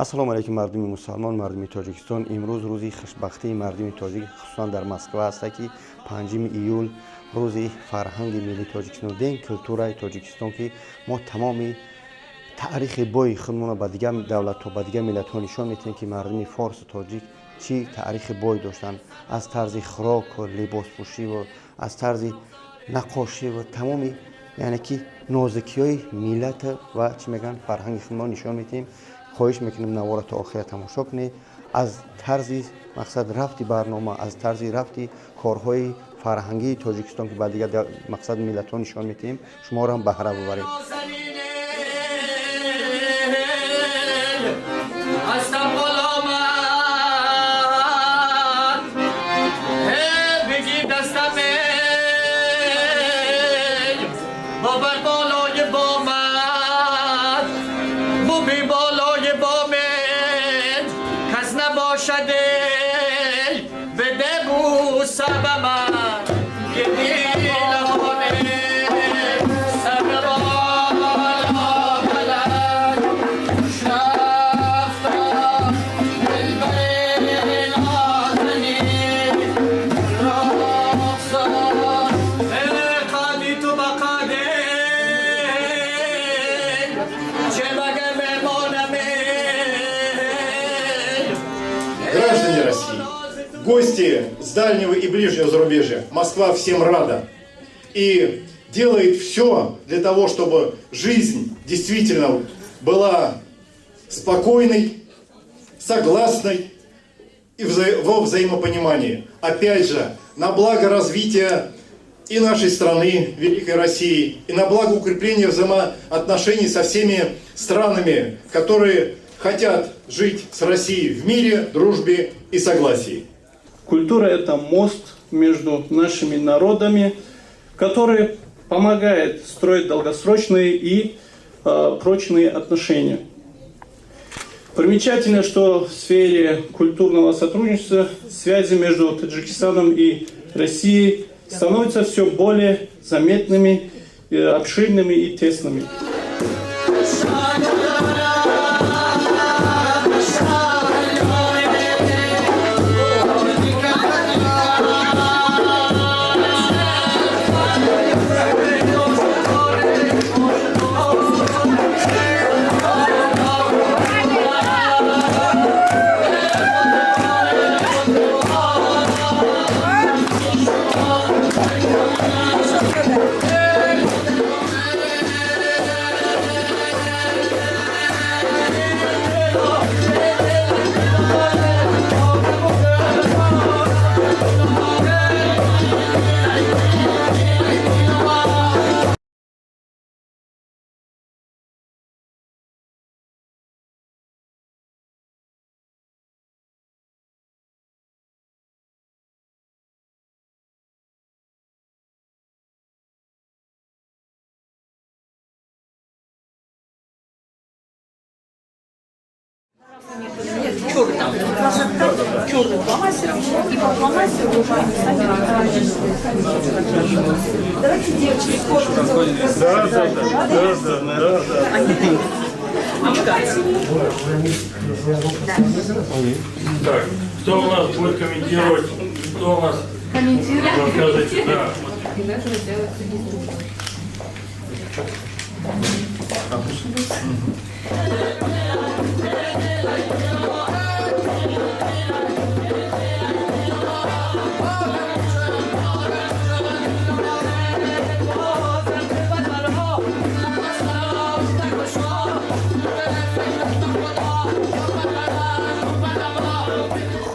Ассалому алайкум, мардуми мусалмон, мардуми Тоҷикистон. Имрӯз рӯзи хушбахтии мардуми тоҷик, хусусан дар Москва аста, ки 5 июл, рӯзи фарҳанги миллии Тоҷикистон, День культураи Тоҷикистон, ки мо тамоми таърихи бои худмонро ба дигар давлатҳо, ба дигар миллатҳо нишон медиҳем, ки мардуми форсу тоҷик чӣ таърихи бой доштанд, аз тарзи хӯроку либоспӯшиву аз тарзи наққошиву тамоми, яъне ки нозукиҳои миллат ва, чӣ мегӯянд, фарҳанги худмо нишон медиҳем. Хоҳиш мекунем, навора то охира тамошо кунед. Аз тарзи, мақсад, рафти барнома, аз тарзи рафти корҳои фарҳангии Тоҷикистон, ки ба дигар, мақсад, миллатҳо нишон медиҳем, шуморо ҳам баҳра бубаред. هستم غلامت بگیر دستم با بر بالای بامت بوبی بالای بامت کس نباشد بده بوسه به من که دیلمانه سر بالا فلک رفتم دلبر نازنین رقصان قدی تو بقده چه مگه مهمانم. Граждане России, гости с дальнего и ближнего зарубежья, Москва всем рада. И делает все для того, чтобы жизнь действительно была спокойной, согласной и во взаимопонимании. Опять же, на благо развития и нашей страны, Великой России, и на благо укрепления взаимоотношений со всеми странами, которые хотят жить с Россией в мире, дружбе и согласии. Культура – это мост между нашими народами, который помогает строить долгосрочные и прочные отношения. Примечательно, что в сфере культурного сотрудничества связи между Таджикистаном и Россией становятся все более заметными, обширными и тесными. Черным. Черным фломастером. И по фломастеру уже они сами. Давайте, девочки, коротко. Да. Так, кто у нас будет комментировать? Кто у нас? Комментировать. Расскажите, да. Из этого делается инструкция.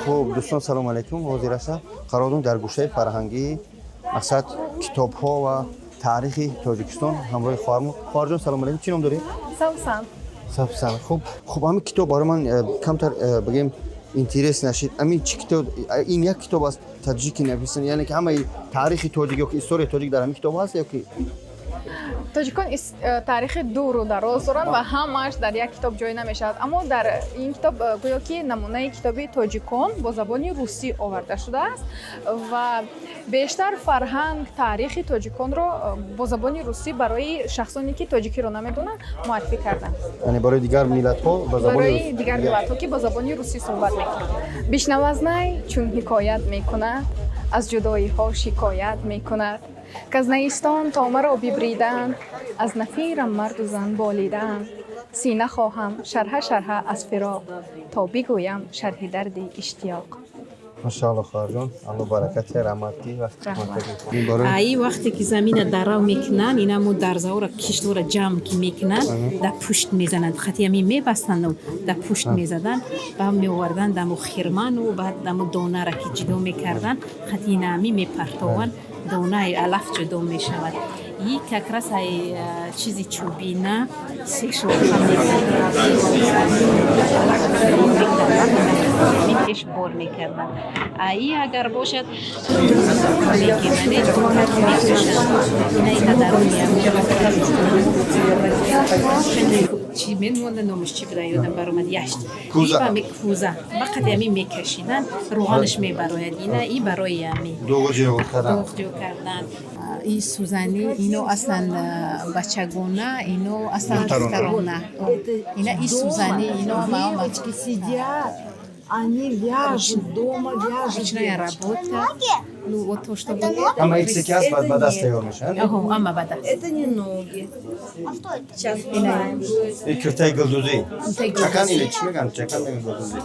Хуб, дӯстон, салому алайкум. Ҳозир ҳастам, қарор дорем дар гӯшаи фарҳангии, мақсад, китобҳо ва таърихи Тоҷикистон ҳамроҳи хоҳармон. Хоҳарҷон, салому алайкум, чӣ ном доред? Савсан. Савсан. Хуб, ҳамин китоб барои ман камтар, бигем, интерес нашид. Ҳамин чӣ китоб? Ин як китоб аст, таҷики написан, яъне ки ҳамаи таърихи тоҷик ё ки историяи тоҷик дар ҳамин китоб ҳаст ё ки? Тоҷикон таърихи дуру дароз доранд ва ҳамааш дар як китоб ҷой намешавад, аммо дар ин китоб гӯё ки намунаи китоби тоҷикон бо забони русӣ оварда шудааст ва бештар фарҳанг, таърихи тоҷиконро бо забони русӣ барои шахсоне, ки тоҷикиро намедонанд, муаррифӣ карданд. Яъне барои дигар миллатҳо ба забони барои дигар миллатҳо, ки бо забони русӣ суҳбат мекунанд. Бишнав аз най, чун ҳикоят мекунад, аз ҷудоиҳо шикоят мекунад, к аз наистон то маро бибриданд, аз нафирам марду зан болиданд. Сина хоҳам шарҳа шарҳа аз фироқ, то бигӯям шарҳи дарди иштиёқ. Машаалло, хоҳарҷон, Алло баракат, раҳмат, ки вақт ин барои Аи вақте ки замина дарав мекунанд, инамо дарзаҳоро, киштора ҷамъ ки мекунанд, дар пушт мезананд. Хати ами мебастанду дар пушт мезаданд, баъд меоварданд даму хирману баъд даму донара ки ҷудо мекарданд, хати инами мепартованд, донаи алаф ҷудо мешавад. И как раз ай чизи чӯбина се шоха мекарданд, пеш бор мекарданд. Аи агар бошад, мекушанд инаи даруни. Чӣ менмонда, номаш чӣ буда, ёдам баромад, яшт. Кӯза. Кӯза вақте ами мекашиданд, рӯғанаш мебарояд. Ина и барои ами доғу ҷӯ кардан. Доғ ҷо кардан. И сӯзанӣ, ино аслан бачагона, ино аслан духтарона. Ина и сӯзанӣ, ино Девочки сидят, они вяжут, дома вяжут. Ручная работа. Ну, вот то, что Ама иксе ки ҳаст, ба даст тайёр мешавад. Аҳо, ама ба даст. Это не ноги. Сейчас узнаем. И киртаи гулдузӣ. Куртаи гулдузӣ. Чакан или чӣ мегӯянд? Чакан мегӯянд, гулдузӣ.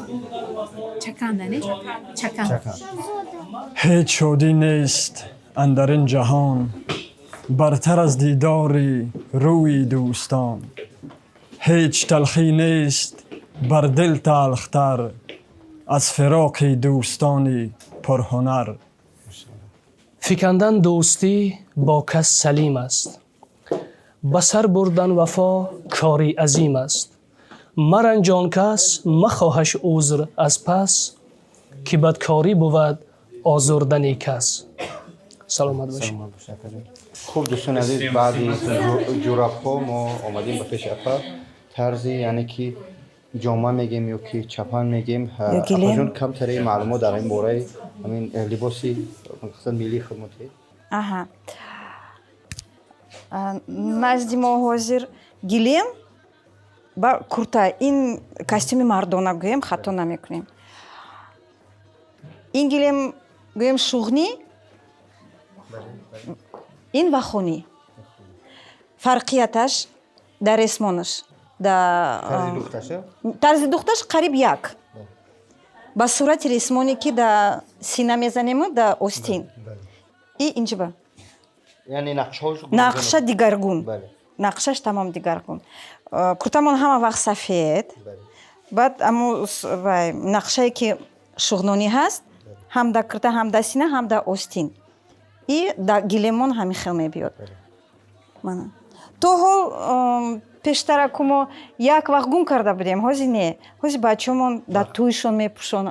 Чакан, не? Чакан. Чакан. Ҳеҷ шодӣ нест андар ин ҷаҳон бартар аз дидори рӯи дӯстон, ҳеҷ талхӣ нест бар дил талхтар аз фироқи дӯстони пурҳунар. Фикандан дӯстӣ бо кас салим аст, ба сар бурдан вафо кори азим аст. Маранҷон кас, махоҳаш узр аз пас, ки бадкорӣ бувад озурдани кас. Саломат бошед. Хуб, дӯстони азиз, баъди ҷурабҳо мо омадем ба пеши апа. Тарзи, яъне ки ҷома мегем ё ки чапан мегем. Ё гилем. Апаҷон, камтаре маълумот дар ин бораи ҳамин либоси мақсад миллии худмон. Аҳа. Назди мо ҳозир гилем ба курта, ин костюми мардона гӯем, хато намекунем. Ин гилем гӯем шуғнӣ, ин вахонӣ. Фарқияташ дар ресмонаш, да. Тарзи духташа. Тарзи духташ қариб як, ба сурати ресмоне, ки да сина мезанему, да остин и инҷиба. Яъне нақшҳош. Нақша дигаргун, нақшаш тамом дигаргун. Куртамон ҳама вақт сафед, баъд амо вай нақшае, ки шуғнонӣ ҳаст, ҳам да курта, ҳам да сина, ҳам да остин, и да гилемон ҳамин хел мебиёд. Мана, то ҳол пештараку мо як вақт гум карда будем, ҳозир не, ҳозир бачаҳомон дар тӯйшон мепӯшанд.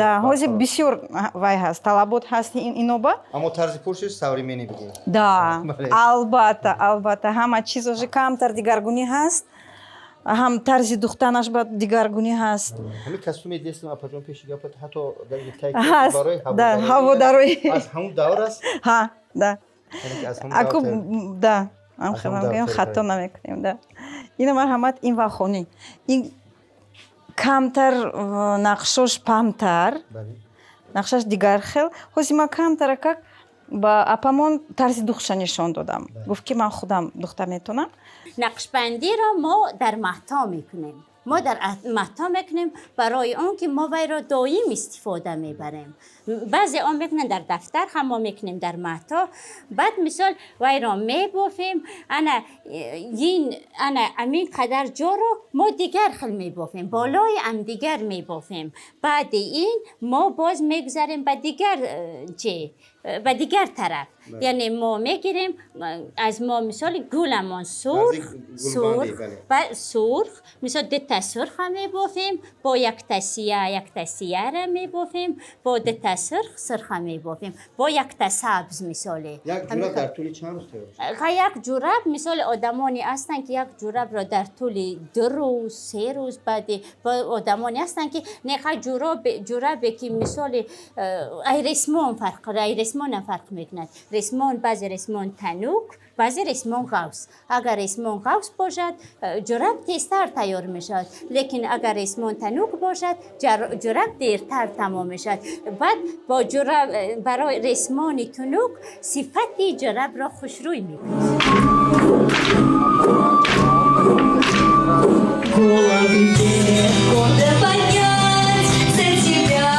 Да, ҳозир бисёр вай ҳаст, талабот ҳаст иноба. Аммо тарзи пӯшиш современный бигем. Да, албатта, албатта, ҳама чиз ҳозир камтар дигаргунӣ ҳаст, ҳам тарзи духтанаш ба дигаргунӣ ҳаст. Ҳамин костюми дестам, апаҷон, пеши гапат, ҳатто дар ҳаст да, ҳаводарои. Аз ҳамун давр аст. Ҳа, да. Яъне ки аз ҳамун Аку давр. Да, Аз ҳамун ҳам давр. Хато намекунем, да. Ина, марҳамат, ин вахонӣ, ин камтар нақшош паҳнтар, нақшаш дигар хел. Ҳозир ман камтаракак ба апамон тарзи духша нишон додам, гуфт, ки ман худам духта метонам. Нақшбандиро мо дар маҳто мекунем, мо дар маҳто мекунем, барои он ки мо вайро доим истифода мебарем. Баъзе он мекунанд дар дафтар, ҳам мо мекунем дар маҳто. Баъд, мисол, вайро мебофем. Ана ин, ана амин қадар ҷоро мо дигар хел мебофем, болои ам дигар мебофем. Баъди ин мо боз мегузарем ба дигар чи. Ба дигар тараф, яъне мо мегирем аз мо, мисоли гуламон сурх, сурх ва сурх, мисол дута сурха мебофем, бо якта сия якта сияра мебофем, бо дута сурх сурха мебофем, бо якта сабз, мисоле. Як ҷураб дар тӯли чанд рӯз тайёр? Як ҷураб, мисоли, одамоне ҳастанд, ки як ҷурабро дар тӯли 2 рӯз, 3 рӯз, баъди одамоне ҳастанд, ки неха ҷурабе, ки мисоли ай ресмон фарқ, ай ресмонам фарқ мекунад. Ресмон, баъзе ресмон танук, баъзе ресмон ғафс. Агар ресмон ғафс бошад, ҷураб тезтар тайёр мешавад, лекин агар ресмон танук бошад, ҷураб дертар тамом мешавад. Баъд бо ҷураб барои ресмони тунук сифати ҷурабро хушрӯй мекунад. Головы легко поднять за тебя.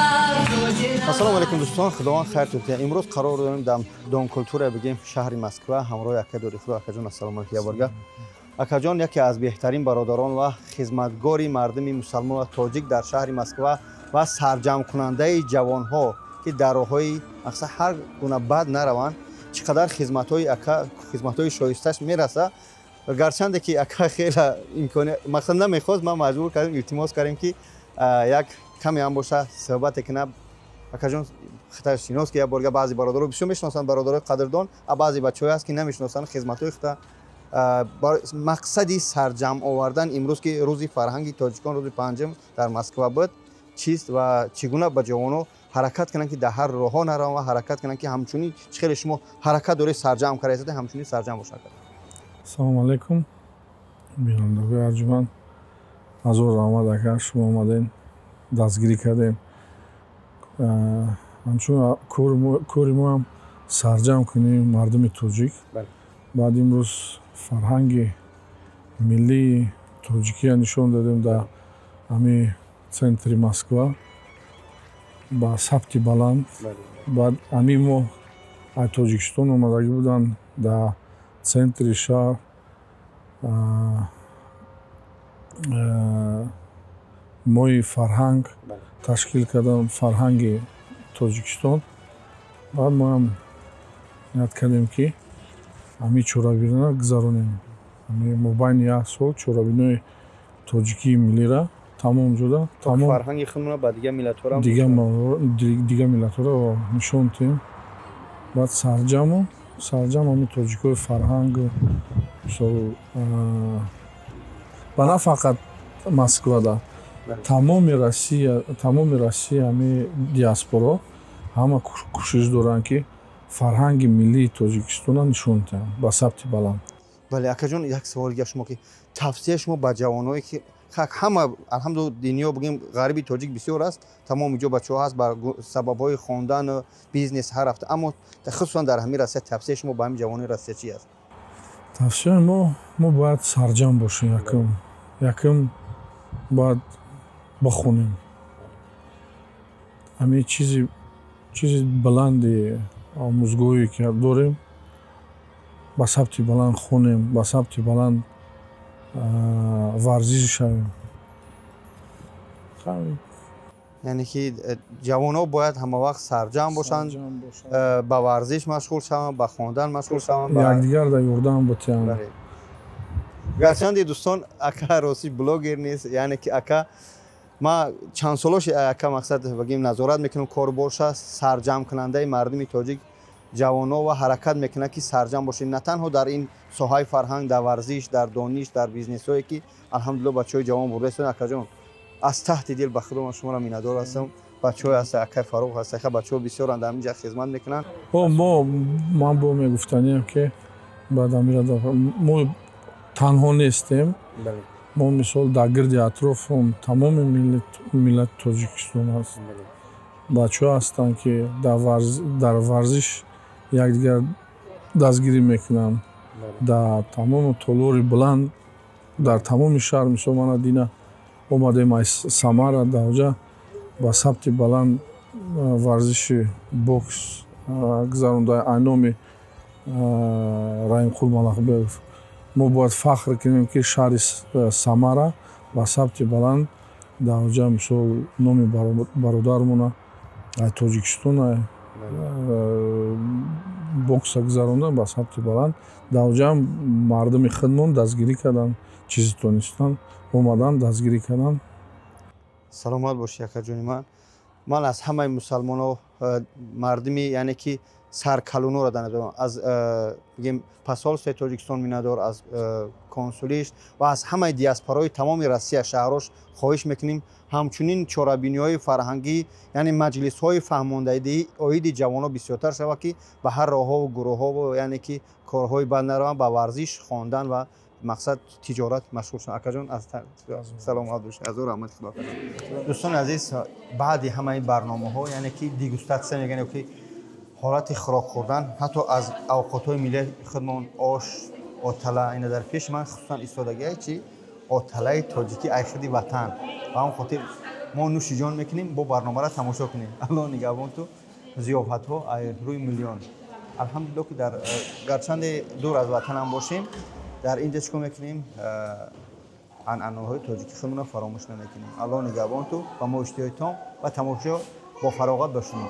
Ассалому алайкум, дӯстон, худованд хайртон диҳад. Имрӯз қарор дорем дар Дом культура, бигем, шаҳри Москва, ҳамроҳи акаи Додихудо. Акаҷон, ассалому алайкум. Якборга, акаҷон, яке аз беҳтарин бародарон ва хизматгори мардуми мусалмон ва тоҷик дар шаҳри Москва ва сарҷамъкунандаи ҷавонҳо, ки дар роҳҳои мақсад ҳар гуна бад нараванд. Чӣ қадар хизматҳои ака, хизматҳои шоисташ мераса. Гарчанде ки ака хеле имкони мақсад намехост, ман маҷбур кардем, илтимос кардем, ки як каме ҳам боша суҳбате кунад. Акаҷон, хита шинос, ки як борга баъзе бародаро бисёр мешиносанд, бародарои қадрдон, а баъзе бачаҳое ҳаст, ки намешиносанд хизматҳои хита. Мақсади сарҷамъ овардан имрӯз, ки рӯзи фарҳанги тоҷикон, рӯзи панҷум дар Москва буд, чист ва чӣ гуна ба ҷавоно ҳаракат кунанд, ки дар ҳар роҳҳо нараванд ва ҳаракат кунанд, ки ҳамчунин чӣ хеле шумо ҳаракат доред, сарҷамъ карда, ҳамчунин сарҷамъ бошад? Салому алайкум, бинандагои арҷуманд. Ҳазор раҳмат, ака, шумо омадем, дастгирӣ кардем. Ҳамчун кори моам сарҷамъ кунем мардуми тоҷик. Баъд имрӯз фарҳанги миллии тоҷикия нишон додем дар ҳамин центри Москва ба сабти баланд. Баъд ҳамин моҳ аз Тоҷикистон омадагӣ буданд, дар центри шаҳр моҳи фарҳанг ташкил кардам, фарҳанги Тоҷикистон. Баъд моам ният кардем, ки ҳамин чорабиниро гузаронем. Мобайни як сол чорабиниҳои тоҷикии миллира тамом шуда. Фарҳанги худмонро ба дигар миллатҳоро. Дигар миллатҳоро нишон диҳем. Баъд сарҷаму сарҷам ҳамин тоҷикҳои фарҳангу, мисол, ба на фақат Москвада, тамоми Россия, тамоми Россия, ҳамин диаспоро ҳама кӯшиш доранд, ки фарҳанги миллии Тоҷикистонро нишон диҳанд ба сабти баланд. Бале, акаҷон, як савол дига. Шумо ки тавсияи шумо ба ҷавоное, ки ҳама, алҳамду дунё, бигем, ғариби тоҷик бисёр аст, тамоми ҷо бачаҳо ҳаст, ба сабабҳои хондану бизнес ҳар ҳафта, аммо хусусан дар ҳамин Россия тавсияи шумо ба ҳамин ҷавонои Россия чи аст? Тавсияи мо бояд сарҷамъ бошем. Якум, бояд бихонем. Ҳамин чизи баланди омӯзгоҳе ки дорем, ба сабти баланд хонем, ба сабти баланд варзиш шавем. Яъне ки ҷавонҳо бояд ҳамавақт сарҷамъ бошанд, ба варзиш машғул шаванд, ба хондан машғул шаванд. Якдигар дар ёрдам бутиҳанд. Гарчанде, дӯстон, ака рости блогер нест, яъне ки ака ма чанд солош ака мақсад бигем назорат мекунам коруборша, сарҷамъкунандаи мардуми тоҷик, ҷавонҳо ва ҳаракат мекунад, ки сарҷамъ бошед, на танҳо дар ин соҳаи фарҳанг, дар варзиш, дар дониш, дар бизнесҳое, ки алҳамдулилла бачаҳои ҷавон бурда истодан. Акаҷон, аз таҳти дил ба худо ман шуморо миннатдор ҳастам. Бачаҳое ҳаста, акай Фарух ҳаста, бачаҳо бисёранд, дар ҳамин ҷа хизмат мекунанд. Мо ман бо мегуфтаниям, ки баъд амира мо танҳо нестем. Мо, мисол, дар гирди атрофом тамоми миллати Тоҷикистон аст. Бачаҳо ҳастанд, ки дар варзиш якдигар дастгирӣ мекунанд, дар тамоми толори баланд, дар тамоми шаҳр. Мисол, мана дина омадем аз Самара, дар оҷа ба сабти баланд варзиши бокс гузаронда айноми Раимқул Малахбеков. Мо бояд фахр кунем, ки шаҳри Самара ба сабти баланд дар оҷа, мисол, номи бародармона аз Тоҷикистон. Бокса гузарондан ба сабти баланд. Дар оҷаам мардуми худмон дастгирӣ карданд, чизи тонистан омадан, дастгирӣ карданд. Саломат бошӣ, акаҷони ман. Ман аз ҳамаи мусалмоно, мардуми, яъне ки саркалуноро дар назар дорам, аз бигем посольствои Тоҷикистон миннатдор, аз консулиш ва аз ҳамаи диаспораи тамоми Россия шаҳрош хоҳиш мекунем, ҳамчунин чорабиниҳои фарҳангӣ, яъне маҷлисҳои фаҳмондадиҳӣ оиди ҷавонон бисёртар шавад, ки ба ҳар роҳҳову гурӯҳҳову, яъне ки корҳои бад нараванд, ба варзиш, хондан ва мақсад тиҷорат машғул шаванд. Акаҷон, аз саломат бошед, азор раҳмати Худо. Дӯстони азиз, баъди ҳамаи барномаҳо, яъне ки дегустатсия мегӯянд, ё ки ҳолати хӯрок хӯрдан, ҳатто аз авқотҳои миллии худмон, ош, отала, ина дар пеши ман хусусан истодагиа чи оталаи тоҷикӣ, айхиди ватан. Ба ҳамон хотир мо нӯши ҷон мекунем, бо барномаро тамошо кунем. Аллоҳ нигаҳбон ту. Зиёфатҳо рӯи миллион. Алҳамдулилло, ки дар гарчанде дур аз ватанам бошем, дар инҷа чӣ кор мекунем? Анъанаҳои тоҷикӣ худмонро фаромӯш намекунем. Аллоҳ нигаҳбон ту ва мо иштиҳои том ва тамошо бо фароғат ба шумо.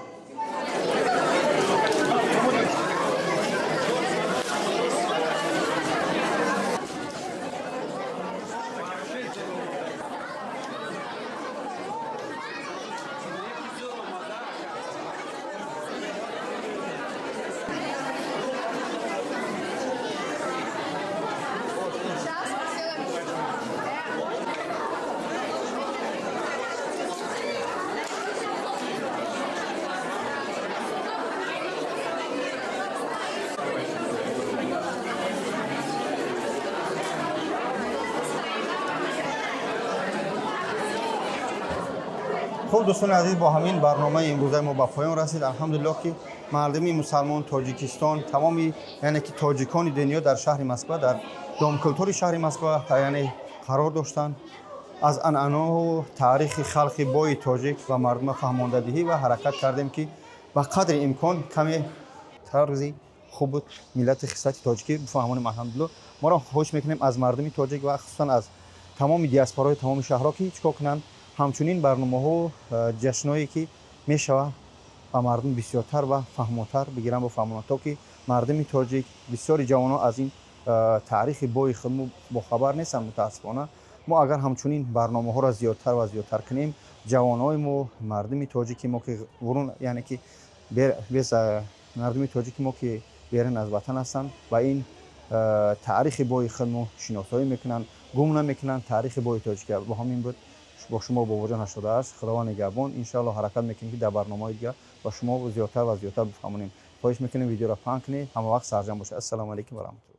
Хуб, дӯстони азиз, бо ҳамин барномаи имрӯзаи мо ба поён расид. Алҳамдулиллоҳ, ки мардуми мусалмон Тоҷикистон, тамоми, яъне ки тоҷикони дунё дар шаҳри Москва, дар Дом культури шаҳри Москва, яъне қарор доштанд, аз анъанаҳу таърихи халқи бои тоҷик ва мардума фаҳмондадиҳӣ ва ҳаракат кардем, ки ба қадри имкон каме тарзи хубу миллати хислати тоҷикӣ бифаҳмонем. Алҳамдулиллоҳ, моро хоҳиш мекунем аз мардуми тоҷик ва хусусан аз тамоми диаспораи тамоми шаҳрҳо, ки чӣ кор кунанд, ҳамчунин барномаҳо, ҷашнҳое ки мешавад, ба мардум бисёртар ва фаҳмотар бигиранд, бофаҳмонанд, то ки мардуми тоҷик, бисёри ҷавонон аз ин таърихи бои худ бохабар нестанд, мутаассифона. Мо агар ҳамчунин барномаҳоро зиёдтар ва зиёдтар кунем, ҷавонҳои мо, мардуми тоҷики мо ки бурун, яъне ки мардуми тоҷики мо ки берун аз ватан ҳастанд, ба ин таърихи бои худ мо шиносоӣ мекунанд, гум намекунанд таърихи бои тоҷика. Бо ҳамин буд бо шумо Бобоҷон 88. Худованд нигаҳбон. Иншоалло, ҳаракат мекунем, ки дар барномаҳои дигар ба шумо зиёдтар ва зиёдтар бифаҳмонем. Хоҳиш мекунем, видеоро паҳн кунед. Ҳама вақт сарҷам бошед. Ассалому алайкум ва раҳматуллоҳ.